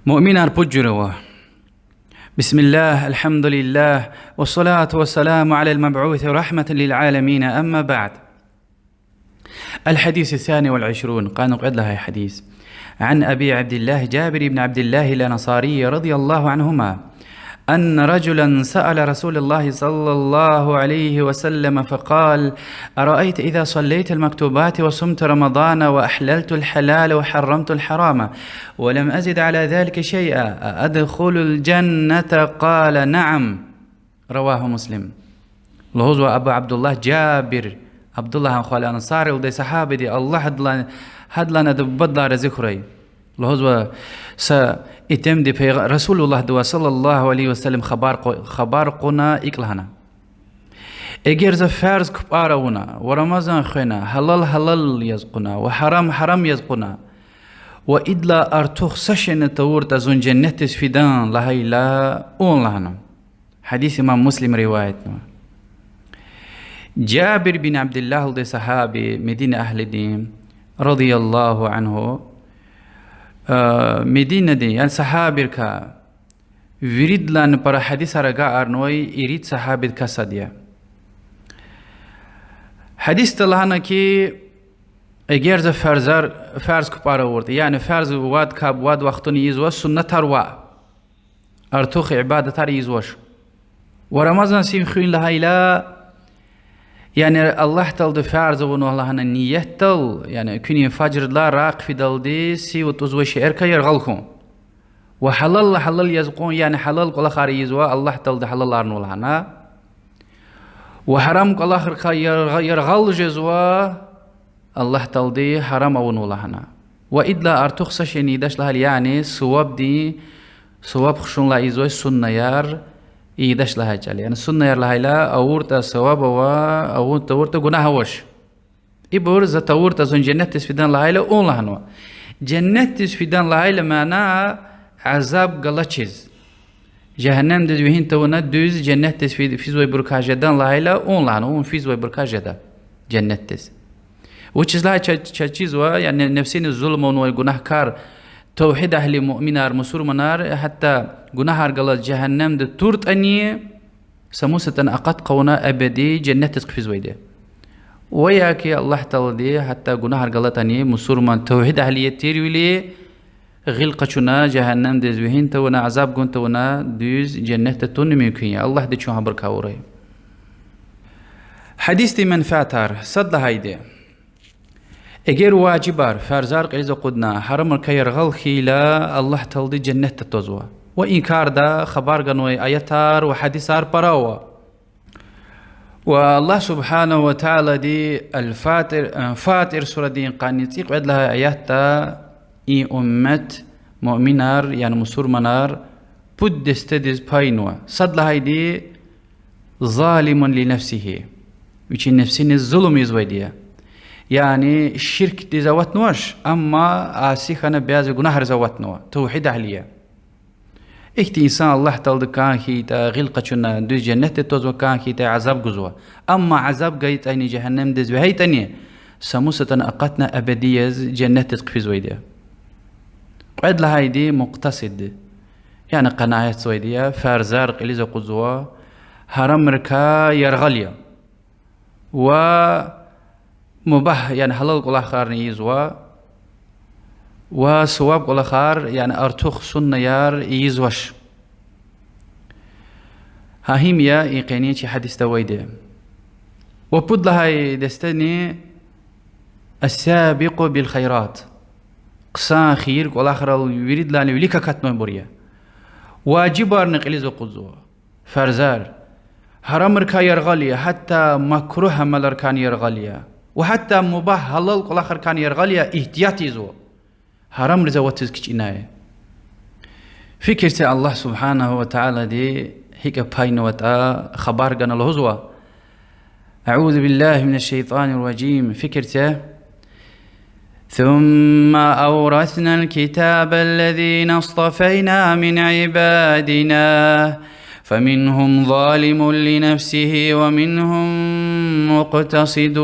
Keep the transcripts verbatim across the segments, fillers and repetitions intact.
Муъминар пуд жуьре ава. بسم الله، الحمد لله، والصلاة والسلام على المبعوث رحمة للعالمين، أما بعد. الحديث الثاني والعشرون، къанни кьвед лагьай гьадис. عن أبي عبد الله جابر بن عبد الله الأنصاري رضي الله عنهما أن رجلا سأل رسول الله صلى الله عليه وسلم فقال: أرأيت إذا صليت المكتوبات وصمت رمضان وأحللت الحلال وحرمت الحرام ولم أزد على ذلك شيئا أأدخل الجنة؟ قال: نعم. رواه مسلم. Лугьузва Абу Абдуллагь Жабир, Абдуллагьан хва, Ансарилди сагьабиди, Аллагь гьадлай, гьадлай адан бубадилай рази хьурай. Лугьузва, са итимди пайгъ-, Расулуллагьдивай صلى الله عليه وسلم хабар къу-, хабар кьуна, икӀ лагьана: Эгер за фарз кпӀар авуна ва Рамазан хвена, гьалал гьалал яз кьуна ва гьарам гьарам яз кьуна, ва идалай артух са шейни тавуртӀа, зун женнетдиз фидан лагьайла, ун лагьана. Гьадис имам Муслима риваятнава. Жабир бин Абдуллагь лугьудай сагьаби, Медина агьлидин, رضي الله عنه, Мединадин, яни сагьабийрикай виридалайни пара гьадисар агакьарнавай ирид сагьабидин касди я. Гьадисда лагьана хьи, эгер за фарзар, фарз кпӀар авуртӀа, яни фарз вад капӀ, вад вахтунда ийизва, суннатар ваъ, артух ибадатар ийизвач, ва Рамазан сив хуьн лагьайла, яни Аллагь Таалади фарз авунва лагьана ниятдал, яни куьнин фажрдилай рагъ фидалди сив атӀузвай шейэрикай яргъал хьун. Ва гьалаллай гьалал яз кьун, яни гьалал кӀвалахар ийизва, Аллагь Таалади гьалаларнава лагьана. Ва гьарам кӀвалахрикай яргъа-, яргъал жезва, Аллагь Таалади гьарам авунва лагьана. Ва идалай артух са шейни ийидач лагьайла, яни сувабдин, суваб хушунлай ийизвай суннаяр ийидач лагьай чӀал я. Яни суннаяр лагьайла, авуртӀа суваб ава, авун тавуртӀа гунагь авач. Ибур за тавуртӀа, зун женнетдиз фидан лагьайла, ун лагьанва. Женнетдиз фидан лагьайла мана азаб галачиз, жегьеннемдиз вегьин тавуна дуьз женнетдиз фи-, физвайбурукай жедан лагьайла, ун лагьанва, ун физвайбурукай жеда женнетдиз. Вучиз лагьайтӀа ча-, чаз чизва, яни нефсиниз зулум авунвай гунагькар, тавгьидагьли муъминар, мусурманар, гьатта гунагьар галаз жегьеннемда туртӀани, са мусатӀани акъат хъувуна, абади женнетдиз хъфизвайди я. Ва я ки Аллагь Таалади гьатта гунагьар галатӀани, мусурман тавгьидагьлият тирвиляй гъил къачуна, жегьеннемдиз вегьин тавуна, азаб гун тавуна, дуьз женнетда тунни мумкин я. Аллагьди чун гьабурукай авурай. Гьадисдин менфятар. Сад лагьайди: эгер важибар, фарзар кьилиз акъудна, гьарамрикай яргъал хьайила, Аллагь Таалади женнетда твазва. Ва и карда хабар ганвай аятар ва гьадисар пара ава. Ва Аллагь سبحانه وتعالىди الفاطر, Фатир сурадин къанни цӀикьвед лагьай аятда и уммет, муъминар, яни мусурманар, пуд дестедиз пайнава. Сад лагьайди: ظالم لنفسه, вичин нефсиниз зулум ийизвайди я. Яни ширкдиз аватнавач, амма аси хьана бязи гунагьриз аватнава, тавгьидагьли я. Ихьтин инсан Аллагь Таалади кӀан хьайитӀа, гъил къачуна, дуьз женнетда твазва, кӀан хьайитӀа, азаб гузва. Амма азаб гайитӀани, жегьеннемдиз вегьейтӀани, са мусатӀани акъатна, абади яз женнетдиз хъфизвайди я. Кьвед лагьайди مقتصد, яни къанаатзавайди я, фарзар кьилиз акъудзава, гьарамрикай яргъал я. Ва мубагь, яни гьалал кӀвалахарни ийизва, ва суваб кӀвалахар, яни артух суннаяр ийизвач. Гьа гьим я и къенин чи гьадисда авайди. Ва пуд лагьай дестени السابق بالخيرات, хъсан хийир кӀвалахрал виридалайни вилик акатнавайбур я. Важибарни кьилиз акъудзава, фарзар, гьарамрикай яргъал я, гьатта макругь амалрикайни яргъал я, ва гьатта мубагь, гьалал кӀвалахрикайни яргъал я, игьтият ийизва, гьарамриз аватиз кичӀенай. Фикир це, Аллагь سبحانه وتعالىди гьикӀ пайнаватӀа хабар гана, лугьузва: أعوذ بالله من الشيطان الرجيم. Фикир це. ثم أورثنا الكتاب الذين اصطفينا من عبادنا فمنهم ظالم لنفسه ومنهم مقتصد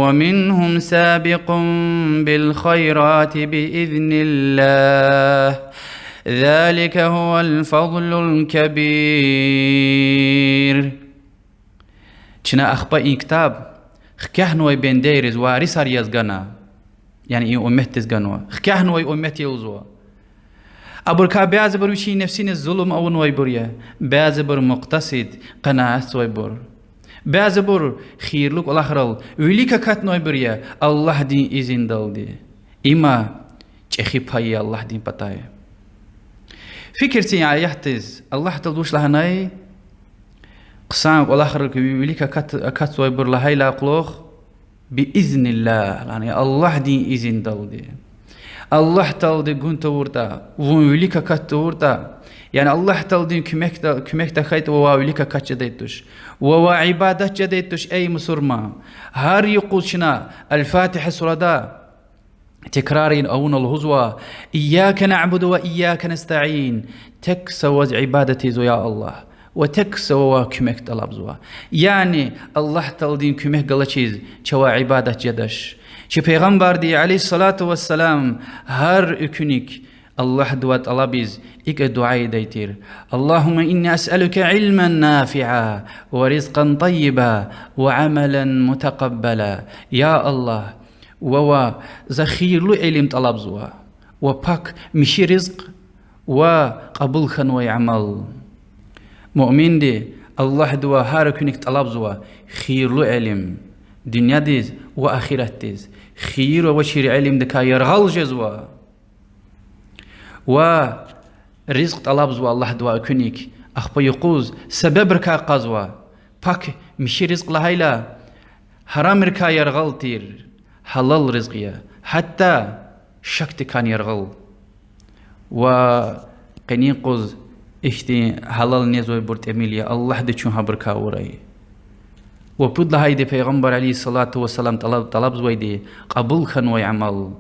ومنهم سابق بالخيرات بإذن الله، ذلك هو الفضل الكبير. Чна ахпа и ктаб хкягънавай бендейриз варисар яз гана. Яни и умметдиз ганва. Хкягънавай уммет я лугьузва. Абурукай бязибур вичин нефсиниз зулум авунвайбур я, бязибур мукътасид, къанаатзавайбур. Бязибур хийирлу кӀвалахрал вилик акатнавайбур я Аллагьдин изиндалди. Има чӀехи пай я Аллагьдин патай. Фикир це и аятдиз. Аллагь Таалади вуч лагьанай? Хъсан кӀвалахрик ви-, вилик акат-, акатзавайбур лагьайла кьулухъ, биизниллагь, яни Аллагьдин изиндалди. Аллагь Таалади гун тавуртӀа, вун вилик акат тавуртӀа, яни Аллагь Тааладин куьмекда-, куьмек тахьайтӀа вавай вилик акат жедай туш. Вавай ибадат жедай туш, эй мусурман. Гьар юкъуз чна Аль-Фатигьа сурада текрар авуна лугьузва: إياك نعبد وإياك نستعين. Тек са Ваз ибадат ийизва, я Аллагь, ва тек са Вавай куьмек тӀалабзава. Яни Аллагь Тааладин куьмек галачиз чавай ибадат жедач. Чи Пайгъамбарди, عليه الصلاة والسلام, гьар экуьник Аллагьдивай тӀалабиз икӀ дуьа ийидай тир: اللهم إني أسألك علما نافعا ورزقا طيبا وعملا متقبلا. Я Аллагь, Вавай за хийирлу илим тӀалабзава ва пак михьи ризкь ва кьабул хьанвай амал. Муъминди Аллагьдивай гьар экуьник тӀалабзава хийирлу илим, дуьньядиз ва ахиратдиз, хийир авачир илимдикай яргъал жезва. Ва ризкь тӀалабзава Аллагьдивай экуьник, ахпа юкъуз себебрикай кьазва. Пак михьи ризкь лагьайла, гьарамрикай яргъал тир, гьалал ризкь я, гьатта шакдикайни яргъал. Ва къенин юкъуз ихьтин гьалал незвайбур тӀимил я, Аллагьди чун гьабурукай авурай. Ва пуд лагьайди Пайгъамбар عليه الصلاة والسلام тӀалаб-, тӀалабзавайди кьабул хьанвай амал.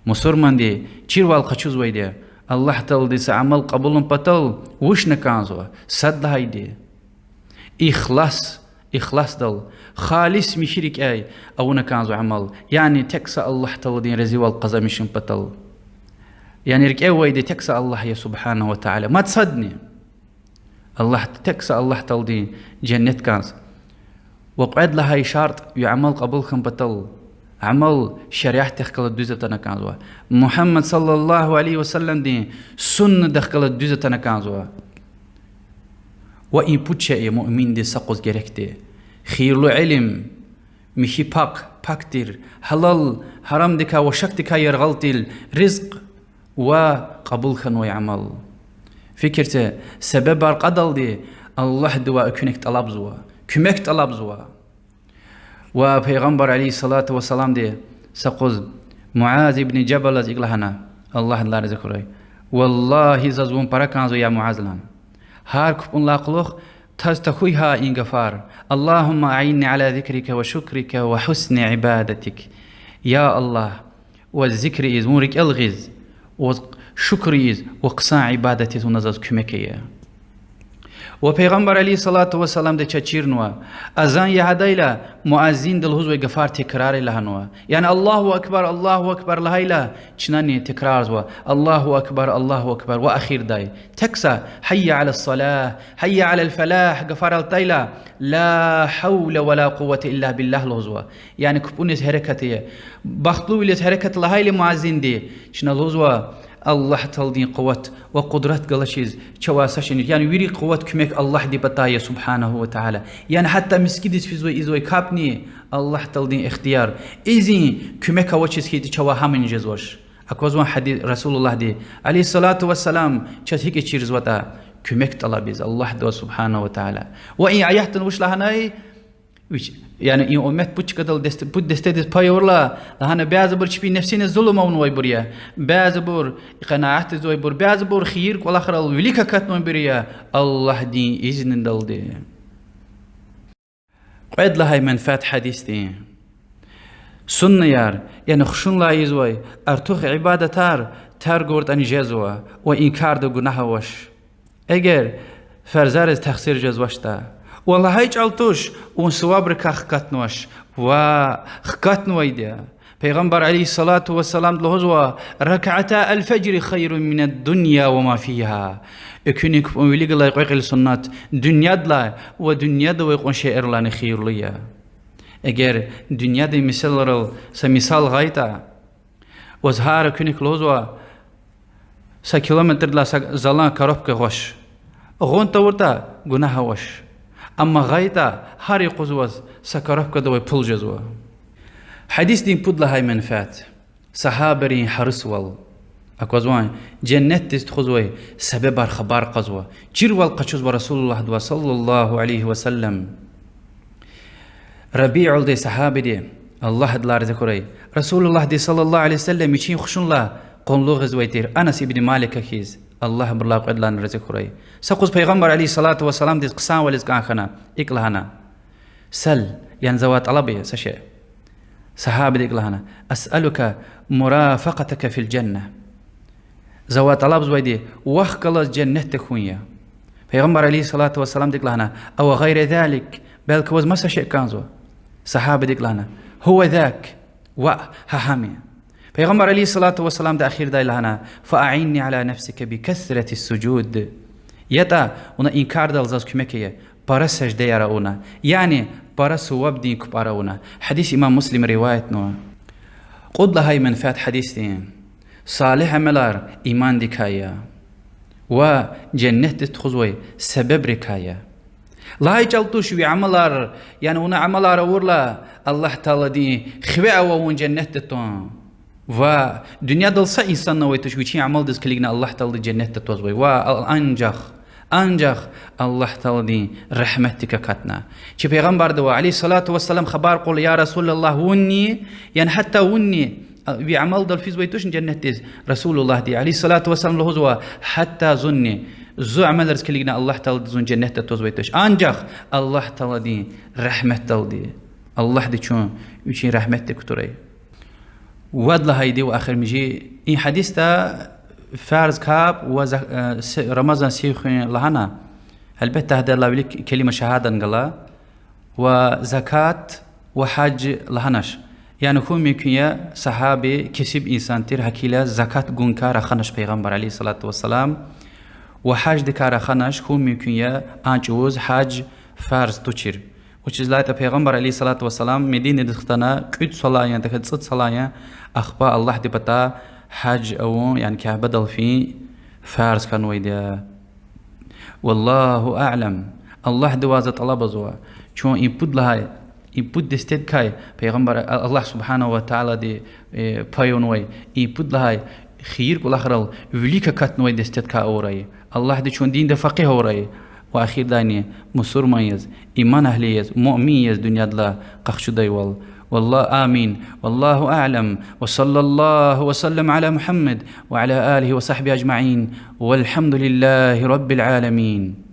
Мусурманди чирвал къачузвайди я, Аллагь Таалади са амал кьабулун патал вучна кӀанзава? Сад лагьайди ихлас, ихласдал, халис михьи рикӀяй авуна кӀанзава амал, яни тек са Аллагь Тааладин разивал къазанмишун патал. Яни рикӀе авайди тек са Аллагь я سبحانه وتعالى, мад садни. Аллагь, тек са Аллагь Тааладин женнет кӀанз. Ва кьвед лагьай шартӀ я амал кьабул хьун патал: амал шариатдихъ галаз дуьз атана кӀанзава, Мугьаммад صلى الله عليه وسلمдин суннадихъ галаз дуьз атана кӀанзава. Ва и пуд шей я муъминдиз са юкъуз герекди: хийирлу илим, михьи пак, пак тир, гьалал, гьарамдикай ва шакдикай яргъал тир ризкь ва кьабул хьанвай амал. Фикир це, себебар кьадалди Аллагьдивай экуьник тӀалабзава, куьмек тӀалабзава. Ва Пайгъамбар عليه الصلاة والسلامди са юкъуз Муаз ибн Жабалаз икӀ лагьана, Аллагь адалай рази хьурай: Валлагьи, заз вун пара кӀанзава, я Муаз, лагьана. Гьар капӀунилай кьулухъ таз тахьуй гьа и гафар: اللهم أعني على ذكرك وشكرك وحسن عبادتك. Я Аллагь, Ваз зикр ийиз, Вун рикӀел гъиз, Ваз шукур ийиз ва хъсан ибадат ийиз Вуна заз куьмек ая. Ва Пайгъамбар عليه الصلاة والسلامди чаз чирнава, азан ягъадайла муаззинди лугьузвай гафар текрар ая лагьанва. Яни الله أكبر, الله أكبر лагьайла, чнани текрарзава الله أكبر, الله أكبر ва ахирдай тек са حي على الصلاة, حي على الفلاح гафарал атайла, لا حول ولا قوة إلا بالله лугьузва. Яни капӀуниз гьерекат ая. Бахтлувилиз гьерекат лагьайла муаззинди, чна лугьузва: Аллагь Тааладин къуват ва къудрат галачиз чавай са шейни, яни вири къуват, куьмек Аллагьдин патай я سبحانه وتعالى. Яни гьатта мискӀиндиз физвай ийизвай капӀни Аллагь Тааладин ихтияр, изин, куьмек авачиз хьайитӀа чавай гьамни жезвач. Аквазвани гьадис, Расулуллагьди عليه الصلاة والسلام чаз гьикӀ чирзаватӀа куьмек тӀалабиз Аллагьдивай سبحانه وتعالى. Ва и аятда вуч лагьанай? Вич, яни и уммет пуд чкадал десте-, пуд дестедиз пай авурла, лагьана, бязибур чпин нефсиниз зулум авунвайбур я, бязибур къанаатзавайбур, бязибур хийир кӀвалахрал вилик акатнавайбур я, Аллагьдин изниндалди. Кьвед лагьай менфят гьадисдин: суннаяр, яни хушуналлай ийизвай артух ибадатар терг авуртӀани жезва ва и карда гунагь авач, эгер фарзариз тахсир жезвачтӀа. Ва лагьай чӀал туш, вун сувабрикай хкатнавач, ва хкатнавайди я. Пайгъамбар عليه الصلاة والسلامди лугьузва: ركعتا الفجر خير من الدنيا وما فيها. Экуьнин кпӀун вилик галай кьве кьил суннат дуьньядилай ва дуьньяда авай кьван шейэрилайни хийирлу я. Эгер дуьньядин месэлайрал са мисал гъайтӀа, ваз гьар экуьник лугьузва, са километрдилай са залан коробка гъваш. Гъун тавуртӀа, гунагь авач. Амма гъайтӀа, гьар юкъуз ваз са коробкада авай пул жезва. Гьадисдин пуд лагьай менфят. Сагьабайрин гьарисвал. Аквазвани, женнетдиз тухузвай себебар хабар кьазва. Чирвал къачузва Расулуллагьдивай صلى الله عليه وسلم. Раби'улдай сагьабиди, Аллагь адалай рази хьурай, Расулуллагьди صلى الله عليه وسلم вичин хушуналди къуллугъзавай тир Анас ибн Малика хьиз, Аллагь абурулай кьвед лагьана рази хьурай. Са юкъуз Пайгъамбар عليه الصلاة والسلامдиз хъсанвализ кӀан хьана, икӀ лагьана: سل, яни завай тӀалаб ая са шей. Сагьабиди икӀ лагьана: أسألك مرافقتك في الجنة. Завай тӀалабзавайди вахъ галаз женнетда хьун я. Пайгъамбар عليه الصلاة والسلامди икӀ лагьана: أو غير ذلك, белки ваз маса шей кӀанзава. Сагьабиди икӀ лагьана: هو ذاك, ваъ, гьа гьам я. Пайгъамбар عليه الصلاة والسلامди эхирдай лагьана: فأعني على نفسك بكثرة السجود. ЯтӀа вуна и кардал заз куьмек ая, пара саждаяр авуна, яни пара сувабдин кпӀар авуна. Гьадис имам Муслима риваятнава. Кьуд лагьай менфят гьадисдин: салигь амалар имандикай я ва женнетдиз тухузвай себебрикай я. Лагьай чӀал туш ви амалар, яни вуна амалар авурла, Аллагь Тааладин хиве ава вун женнетда тун. Ва дуьньядал са инсанни авай туш, вичин амалдиз килигна Аллагь Таалади женнетда твазвай. Ва анжах, анжах Аллагь Тааладин рагьметдик акатна. Чи Пайгъамбардивай عليه الصلاة والسلام хабар кьурла: يا رسول الله, вунни, яни гьатта вунни, ви амалдал физвай тушни женнетдиз? Расулуллагьди عليه الصلاة والسلام лугьузва: гьатта зунни, зи амалриз килигна Аллагь Таалади зун женнетда твазвай туш. Анжах Аллагь Тааладин рагьметдалди. Аллагьди чун вичин рагьметдик кутурай. Вад лагьайди ва эхиримжи, и гьадисда фарз капӀ ва за-, э, се-, Рамазан сив хуьн лагьана, гьелбетда, гьадалай вилик келима шагьадан гала, ва закат ва гьаж лагьанач. Яни хьун мумкин я, сагьаби кесиб инсан тир, гьакӀ хьайила закат гун кар ахъанач Пайгъамбар عليه الصلاة والسلام, ва гьаждин кар ахъанач, хьун мумкин я, а чӀавуз гьаж фарз тушир. Вучиз лагьайтӀа Пайгъамбар عليه الصلاة والسلام Мединадиз хтана кӀуьд йисалай я, тахьайтӀа цӀуд йисалай я, ахпа Аллагьдин патай гьаж авун, яни Кябедал фин фарз хьанвайди я. والله أعلم. Аллагьдивай за тӀалабзава, чун и пуд лагьай, и пуд дестедикай Пайгъамбар, Аллагь سبحانه وتعالىди, э, пай авунвай, и пуд лагьай хийир кӀвалахрал вилик акатнавай дестедикай авурай. Аллагьди чун динда факъигь авурай. Ва эхирдайни, мусурман яз, иман агьли яз, муъмин яз дуьньядилай къахчудайвал. والله, آمين. والله أعلم. وصلى الله وسلم على محمد وعلى آله وصحبه أجمعين. والحمد لله رب العالمين.